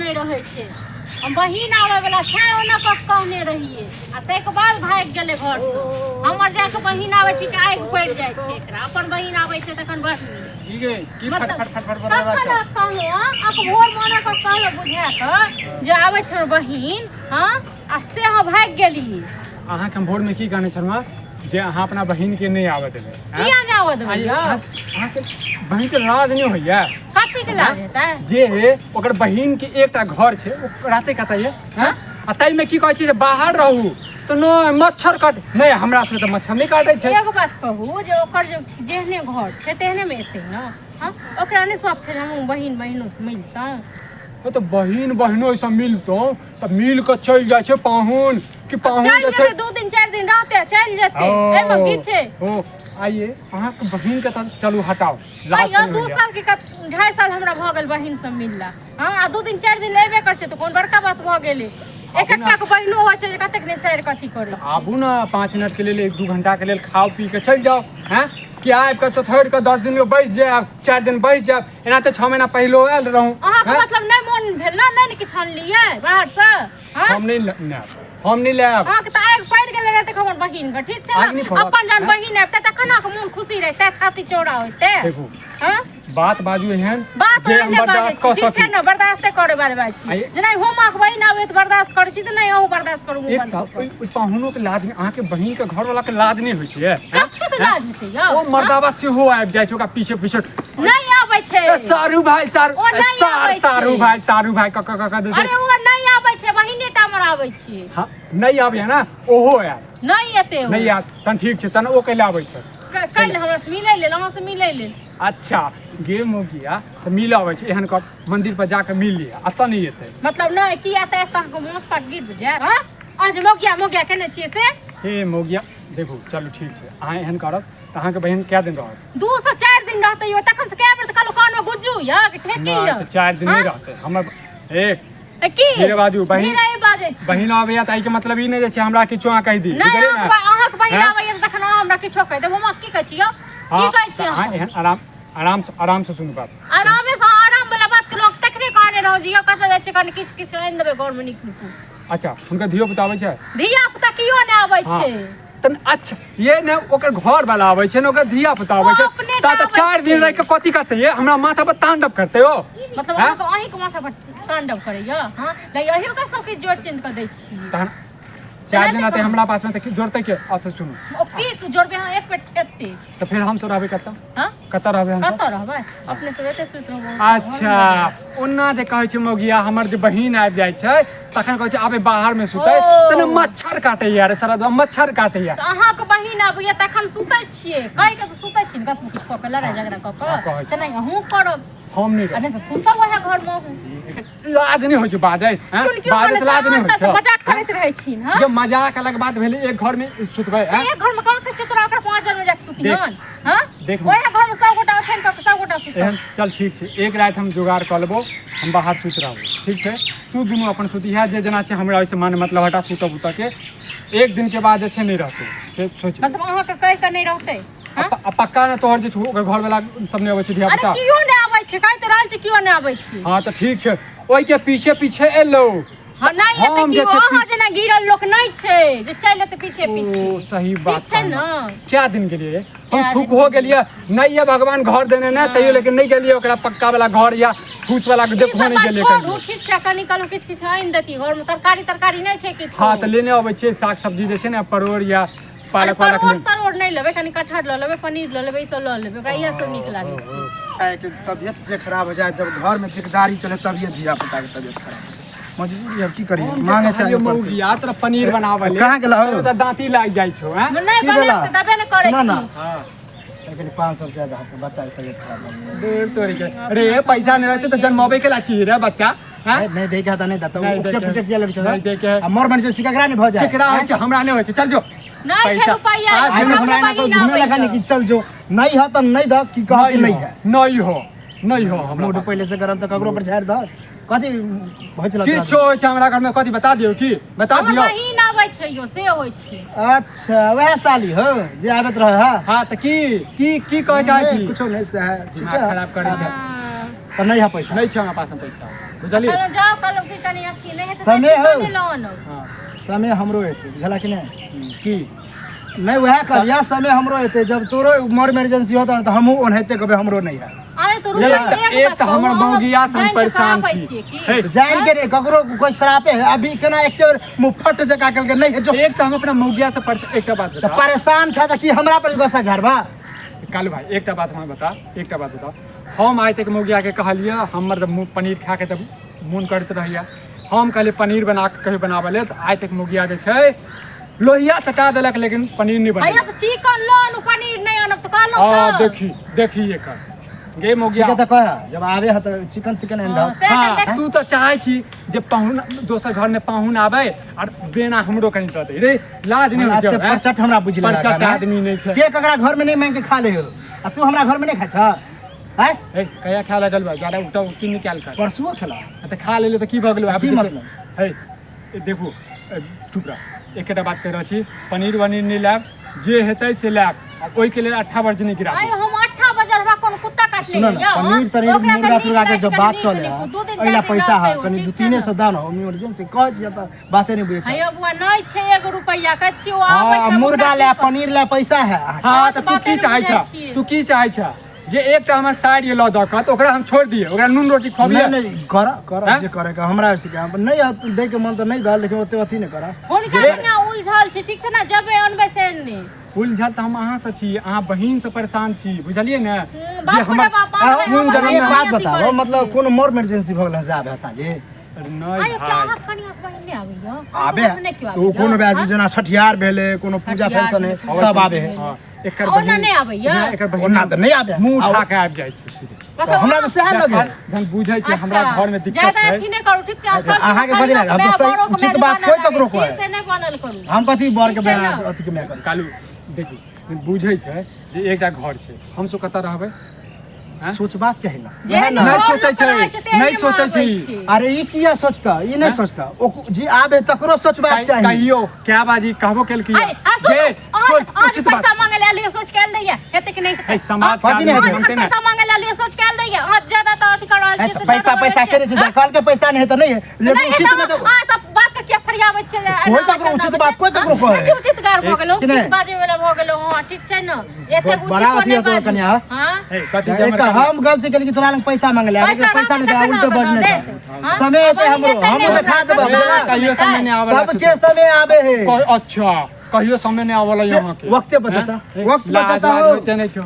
नहि रहै छै। हम बहिन आबै वाला छै ओना कऽ कहने रहियै आ ताहिके बाद भागि गेलै घरसँ। हमर जाके बहिन आबै छै कि आगि पड़ि जाइ छै एकरा, अपन बहिन आबै छै तखन बड़ नीक। की गे की फट मतलब फट फट फट बदल तखन छै? कहलहुँ अहाँके भोर मोने कऽ कहलहुँ बुझा कऽ जे आबै छै हमर बहिन। हँ, आ से अहाँ भागि गेलियै। अहाँके हम भोरमे की कहने छलहुँ हँ जे अहाँ अपना बहिनके नहि आबऽ देबै, आँय? किया नहि आबऽ देबै यौ? अहाँके बहिनके लाज नहि होइया? कथीके लाज हेतै? जे ओकर बहिनके एकटा घर छै, ओ रहतै कतऽ ये? हँ, आ ताहिमे की कहै छै जे बाहर रहू तऽ नहि मच्छर कट नहि। हमरा सबके तऽ मच्छर नहि काटै छै। एगो बात कहू जे ओकर जे जेहने घर छै तेहने मे एतै ने? हँ, ओकरा नहि शौक छै जे हमहूँ बहिन बहिनो से मिलतहुँ? ओ तऽ बहिन बहिनो सब मिलतहुँ तऽ मिल कऽ चलि जाइ छै पाहुन कि पाहुन चलि जे छै जेतै, 2 दिन 4 दिन रहतै आ चलि जेतै, एहिमे की छै? ओ आइए अहाँके बहिन के तऽ चलू हटाउ, लाज आइयो तऽ नहि 2 होइया। साल के 2.5 साल हमरा भऽ गेल बहिन सब मिलला। हँ, आ 2 दिन 4 दिन एबे कर छै तऽ कोन बड़का बात भऽ गेलै? एक एकटा के बहिनो होइ छै जे कतेक नहि सैर कथी करै छै। आबू ने 5 मिनट के लेल, 1-2 घंटा के लेल, खाउ पी के चलि जाउ। हैं कि आबि कऽ चौथरि कऽ 10 दिन बैस जायब, 4 दिन बैस जायब? एना तऽ 6 महीना पहिलो आयल रहूँ। अहाँके हैं? मतलब नहि मोन भेल ने, नहि ने किछु अनलियै बाहरसँ? हँ? हम नहि लेब, हम नहि लेब। अहाँके तऽ आगि पड़ि गेलै रहै हमर बहिन के, ठीक छै आगि ने? नहि पड़त। अपन जहन हैं? बहिन आबितै तखन अहाँके मोन खुशी रहितै, छाती चौड़ा होइतै? देखू, हँ, बात बाजू एहन बात जे ओहन हम नहि बाजै बर्दाश्त छी, कऽ ठीक छै सकी। ने? बर्दाश्ते करै वाले बात छी। आइ- जेना हम अहाँके बहिन आबै तऽ बर्दाश्त करै छी, तऽ नहि अहूँ बर्दाश्त करू मुँह एक बंद तऽ कऽ कऽ। ओहि ओहि पाहुनो के लाज नहि, अहाँके बहिन के घरवाला के लाज नहि होइ छै? हैं? कथी के लाज हेतै यौ? ओ मर्दाबा सेहो आबि जाइ छै ओकरा पीछे पीछे। नहि आबै छै। ए सारू भाई सारू, ओ नहि सार आबै छै। सारू भाई सारू भाई क क क क देतै। अरे, ओ नहि आबै छै, बहिने टा हमर आबै छी। हाँ, नहि आबैया ने, ओहो आयत। नहि एतै ओ। नहि आयत तहन ठीक छै, तहन ओ कैला आबै छै? काल्हि हमरा से मिलै लेल, अहाँ से मिलै लेल। अच्छा गे मौगिया, तऽ मिल आबै छै, एहन कर मंदिर पर जाके मिल लिअ, एतऽ नहि एतै। मतलब नहि की एतै? एतऽ अहाँके माथ पर गिर जायत। हँ, अहाँ जे मौगिया मौगिया केने छियै से। हे मौगिया, देखू, चलू ठीक छै, अहाँ एहन करब तऽ अहाँके बहिन कए दिन रहत? 2 से 4 दिन रहतै यौ। तखन से कए बेर तऽ कहलहुँ, कानमे गुज्जू यऽ कि ठेकी नहि यऽ? तऽ 4 दिन नहि हँ? रहतै हमर ए। ए, की धीरे बाजू, बहिन- धीरे बाजै छी। बहिन आबैया तऽ एहिके मतलब ई नहि जे छै हमरा किछो अहाँ कहि दी। नहि बुझलियै ने? अहाँके बहिन हैं? आबैया तऽ तखन अहाँ हमरा किछो कहि देब? हम अहाँके की कहै छी यौ? की हाँ, कहै छी? तऽ अहाँ अहाँ एहन आराम आराम से आराम से सुनू बात। आरामे से, आराम वाला बात केलहुँ तखने कहने रहौ जे यौ कतऽ जाइ छियै, कनि किछु किछु आनि देबै घरमे नीक नीक। अच्छा, हुनकर धियो पुता आबै छै? धिया पुता कियो नहि आबै छै। तन अच्छा, ये ने ओकर घर वाला आबै छै ने ओकर धिया पुता आबै ओ छै। अपने ता टा तऽ आबै 4 दिन छै। रहि कऽ कथी करतै ये? हमरा माथा पर तांडव करतै ओ। मतलब हैं? अहाँके अहींके माथा पर तांडव करैया? हँ, नहीं अहीं ओकरा सब किछु जोड़ चिन्ह कऽ दै छियै। तहन 4 दिन तऽ रहतै हमरा पासमे तऽ की जोड़तै के? अच्छा सुनू। ओ की जोड़बै अहाँ? एक पेट खेतै। तऽ फेर हमसब रहबै कतऽ? हँ? कतऽ रहबै हमसब? कतऽ रहबै? अपने सब एते सुति रहबै। अच्छा, ओना जे कहै छै मौगिया हमर जे बहिन आबि जाइ छै तखन कहै छै आबे बाहर मे सुतै ओ। तने मच्छर काटैया रे सारा मच्छर काटैया। तऽ अहाँके बहिन आबैया तखन सुतै छियै, कहि कऽ तऽ सुतै छी ने, कतबो किछु कऽ कऽ लड़ाइ झगड़ा कऽ हाँ, कऽ। कहै छी। तऽ नहि अहूँ करब। हम नहि आ नहि तऽ सुतब उएह घरमे अहूँ। लाज नहि होइ छै बाजै? हैं? चुनकियो बाजैत लाज नहि होइ छै? मजाक करैत रहै छी? हँ। जे मजाक अलग बात भेलै, एक घर मे सुतबै, हैं? एक घर में कहाँ के चतुरा ओकरा पांच जन में जाके सुती देख। हन? हाँ, देख। ओहे घर में सब गोटा ओछाइन कऽ के सब गोटा सुतब। एहन चल ठीक छै, एक राति हम जोगाड़ कऽ लेबो, हम बाहर सुति रहबो, ठीक छै? तू दुनू अपन सुतिहे जे जेना छै, हमरा ओहिसँ मान मतलब हटा सुतऽ उतऽ के। एक दिन के बाद जे छै नहि रहतै से सोच ले। मतलब अहाँ के कहि के नहि रहतै? हाँ? आ पक्का ने तोहर जे छौ ओकर घरवाला सब नहि अबै छै, धिया अरे पुता? कियो नहि आबै छै, कहि तऽ रहल छी, कियो नहि आबै छै। हँ तऽ ठीक छै, ओहिके पीछे पीछे एलौ। हाँ, नहि एतै हम जे कियो। छै अहाँ जेना गिरल लोक नहि छै जे चलि एतै पीछे पीछे। ओ सही बात ठीक छै कहलौं। ने? क्या दिन गेलियै हम? कए थूक दिन हो गेलियै नहि ये भगवान घर देने ने तैयो, लेकिन नहि गेलियै ओकरा पक्का वाला घर या फूस वाला के ई देखहो सब नहि बात गेलियै छोड़ू। कहियो। ठीक छै, कनि कहलहुँ किछु किछु आनि देती घरमे, तरकारी तरकारी नहि छै किछु। हँ तऽ लेने अबै छियै साग सब्जी जे छै ने, परोड़ या अरे पालक वालक। परोड़ तरोड़ नहि लेबै, कनि कटहर लऽ लेबै, पनीर लऽ लेबै, ई सब लऽ लेबै, ओकरा इएह सब नीक लागै छै। के तबियत जे खराब हो जाए, जब घर में दिकदारी चले तभिए धिया पुता के तबियत खराब हो जाए। मजबूरी अब की करी, मांगे चाहिए। मौगिया तोरा पनीर बनावे ले। कहाँ गेला हो? तऽ दाँती लागि जाइ छौ, हैं? नहि की बना भेला? तऽ देबे ने करै सुना ना। छी। हाँ। कनि 500 रुपया दे, बच्चा के तबियत खराब हो गेलै। दूर तोड़ के रे, पैसा नहि रहै छै तऽ जन्मबे के ला छी रे बच्चा, हैं? नहीं नहीं देखे तऽ नहि देता। नहीं उपटे देखे। फुटे किया लगै छै? नहीं देखे। आ मर बन से सिककरा नहीं भऽ जाए। केकरा होइ छै? हमरा नहि होइ छै, चल जो। नहि छै पैसा। रुपैआ। आ, आइ तक हमरा एना कोई घूमे लगा नहीं कि चल जो, नहीं है तऽ नहीं दह कि कह कि नहीं है। नहीं हो, नहीं हो हमरा मूड पास। पहिले से गरम तऽ ककरो पर झाड़ि दह, कथी होइ छल? किछो होइ छै हमरा घर में? कथी बता दियौ? की बता हमर दियौ? बहिन आबै छै यौ, से होइ छै। अच्छा, वएह साली हो जे आबैत रहे है? हाँ तऽ की की की कहै चाहै छी? कुछो नहीं से है, ठीक दिमाग है। खराब करै छै। हाँ। तऽ नहीं है पैसा? नहीं छै हमरा पास में पैसा। बुझलियै? कहलहुँ जाउ, कहलहुँ कि कनि अथी नहि हेतै तऽ समय हौ। चिकने लऽ आनब। हँ। समय हमरो एतै, बुझला कि नहि? की नहि, वएह कहलियै, समय हमरो एतै। जब तोरो मोर इमरजेंसी होतौ ने, तऽ हमहूँ ओनाहिते कहबै, हमरो नहि है। अरे तो ले रुक, ला। एक एक बात तऽ हमर कहू, अहाँ मौगिया से हम जानि कऽ परेशान श्रापै छी। छियै की? हे, जान के रे ककरो कोई श्रापे है? अभी केना एक बेर मुँह फट जका कल नहीं है जो। एक तऽ हम अपना मौगिया से परेशान, एकटा बात तऽ बता। परेशान छ तऽ की हमरा पर गुस्सा झाड़बा? कालू भाई, एकटा बात हमरा बता, एकटा बात बता। हम आइ तक मौगिया के कहलियै, हमर तऽ मुँह पनीर खा के तऽ मोन करैत रहैया, हम कहलियै पनीर बना के कहियो बनाबऽ लेल, तऽ आइ तक मौगिया जे छै लोहिया चटा देलक लेकिन पनीर नहि भैया बनेलक। तऽ चिकन लऽ आनू, पनीर नहि आनब तऽ कहलहुँ आ तऽ। देखी देखी एकर गे मौगिया। ठीक है, तऽ कह जब आबे है तऽ चिकन तिकन आनि हँ, दह। से तऽ हाँ, देख। तू तऽ चाहै छी जे पाहुन, दोसर घरमे पाहुन आबै आर बेना हमरो कनि दऽ दे रे, लाज नहि होइ छै? एते परचट हमरा बुझि लेलक परचट हन, आदमी नहि छै। के ककरा घर में नहीं मांग के खा ले हो, आ तू हमरा घर में नहीं खाइ छ? आय। हे, कहिया खाय लगल बा? ज्यादा उठा उठी निकाल कर। परसुओ खेला। आ तऽ खा लेले तऽ की भऽ गेलो? आब की जे छै- मतलब? हे, ए, देखू, ए, चुप रह। एकेटा बात कहि रहल छी, पनीर वनीर नहि लायब, जे हेतै से लायब, आ ओहिके लेल अट्ठा वर्ज नहि गिराबू। आइ हम अट्ठा बजल, हमरा कोनो कुत्ता काटने सुन यऽ, ने, हँ? पनीर तनीर ओकरा मुर्गा कनि तुर्गा के नीक जब लागि बात कनि चले नीक है, दू दिन एहिला चारि दिन पैसा है रहतै ओ, कनि ठीक दू छै तीने ने? सौ दान हो, इमरजेंसी कहै छियै तऽ बाते नहि बुझै छै। हेयौ बुआ, नहि छै एगो रुपैआ, कहै छियै ओ आबै हाँ छै, हम मुर्गा ओकरा ले की कहब? पनीर ले पैसा है। हाँ, तऽ तू बाते की नहि चाहै बुझै छह? छियै। तू की चाहै छह जे एकटा हमर साइड लऽ दऽ कऽ तऽ ओकरा हम छोड़ि दियै, ओकरा नून रोटी खुअबियै? नहीं नहीं, कर कर। हैं? जे करे के हमरा से के नहीं है, दै के मन तऽ नहीं दह, लेकिन ओते अथी नहीं कर। हुनका कनिया उलझल छै, ठीक छै ने? जबे अनबै से नहि। उलझल तऽ हम अहाँसँ छी, अहाँ बहिनसँ परेशान छी, बुझलियै ने? जे बाप रे हमर बाप, बाप रे, कोन हमर जनम एक मे बात अथी बताओ, करै मतलब छियै। कोनो मोर इमरजेंसी भऽ गेल जाबे है साँझे? अरे नहि आयो, भाइ। अहाँ कनिया के बहिन नहि आबैया? आबे अहाँके नहि केओ तो ओ आबैया? कोनो बैज जेना छठिहार भेलै, कोनो पूजा छठिहार फंक्शन है भेलै, तब आबे है। हाँ, एकर ओना बहिन नहि आबैया? नहि, एकर बहिन ओना तऽ नहि आबे। मुँह आ उठा के आबि जाइ छै सीधे। मतलब हमरा तऽ सएह लगे। जहन बुझै छै हमरा अच्छा, घर में दिक्कत ज्यादा छै। अथी नहि करू, ठीक छै? सब अहाँके बजल, हम तऽ सही उचित बात कोइ ककरो कहै। से नहि बनल करू। हम कथी बर के ठीक छै ने? अथी के माय करू? कालू, देखी, बुझै छै जे एकटा घर छै, हमसब कतऽ रहबै? हैं? सोचबाक चाही ने। जेहन नहि घर सोचै लोक छै, रहै तेहने नहि सोचै माँ छै। आबै छै। अरे ई किया सोचता? ई नहि सोचता, ओ जे आबे तकरो सोचबाक चाही। कहियो क्या बाजी कहबो केलकी आइ, आ सुनू, जे अहाँ सुन, अहाँ उचित बात पैसा मांगे ले आलियो सोच के आयल रहियै, हेतै कि नहि हेतै? है, समाज के कथी आदमी नहि हेतै? जानते ने। पैसा मांगे ले आलियो सोच के आयल रहियै, अहाँ ज्यादा तऽ अथी कर रहल है छियै, तऽ से पैसा ज्यादा पैसा करै के छै छियै। कहल के पैसा नहीं है तऽ नहीं है, लेकिन नहि उचित हेतै, में तऽ अहाँ तऽ बात के किया फरियाबै छियै? कोइ ककरो उचित बात कोइ ककरो कहै। बेसी उचित गार भऽ गेलौ, कि नहि? उचित बाजै वाला भऽ गेलौ, हँ, ठीक छै ने? एतेक बड़ा उचितो अथी नहि होतौ बाजू। कनिया। हँ? है, कथी छै एक हमर तऽ कनिया? हम गलती केली कि तोरा लग पैसा मांगले, पैसा पैसा नहीं रहतै दे, तखन उल्टे ने बजने देत। छै। हँ? समय एतै अब हमरो, एतै हमहूँ नहि देखा देबै, हमरा बुझला? कहियो समय नहि आबऽ सबके समय आबे है। अच्छा, कहियो समय नहि आबऽ से यहाँ के वक्ते बतेता, हैं? वक्त लाज बतेता लाज हो। होइते नहि छौ।